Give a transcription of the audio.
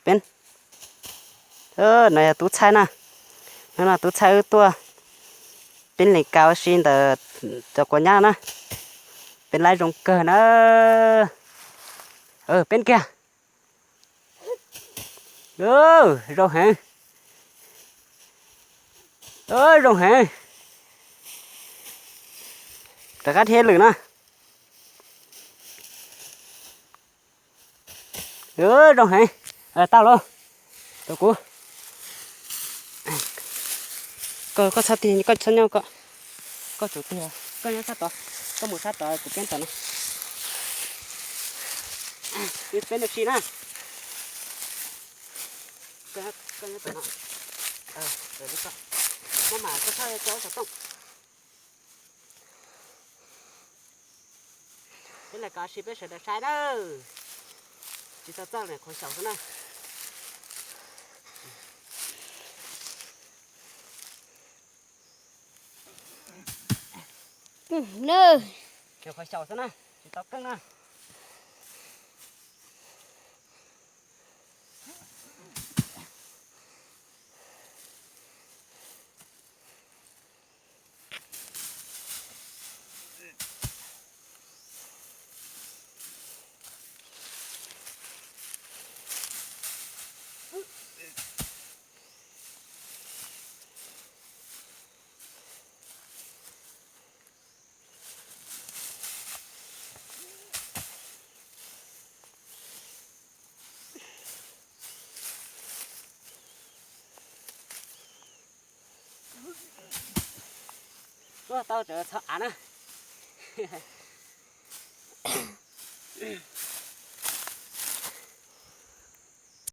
peb. No yog tub txhais na. Hnub no tub txhais wb tuaj peb lees kav ua si ntawm cov quav nyab na. Peb laib zoo kawg na. Peb kiag. Zoo heev. Zoo heev. Rov qab dhia lwm na. Zoo heev. Tau lauj. Tus kuv. Koj txhob tig, koj txhob nyob, koj tsum tig. Koj nyob sab tod, koj mus sab tod kuv peb tom no. Peb noj si na. Koj nyob tom no. Maj mam koj txhob coj saum tooj. Peb laij kav si peb sawv daws saib nawb. Tsis tau txawj li, qhuav xyaum xwb na. Qhuav xyaum xwb na, tsis tau keej na. Tuaj tau txog av na.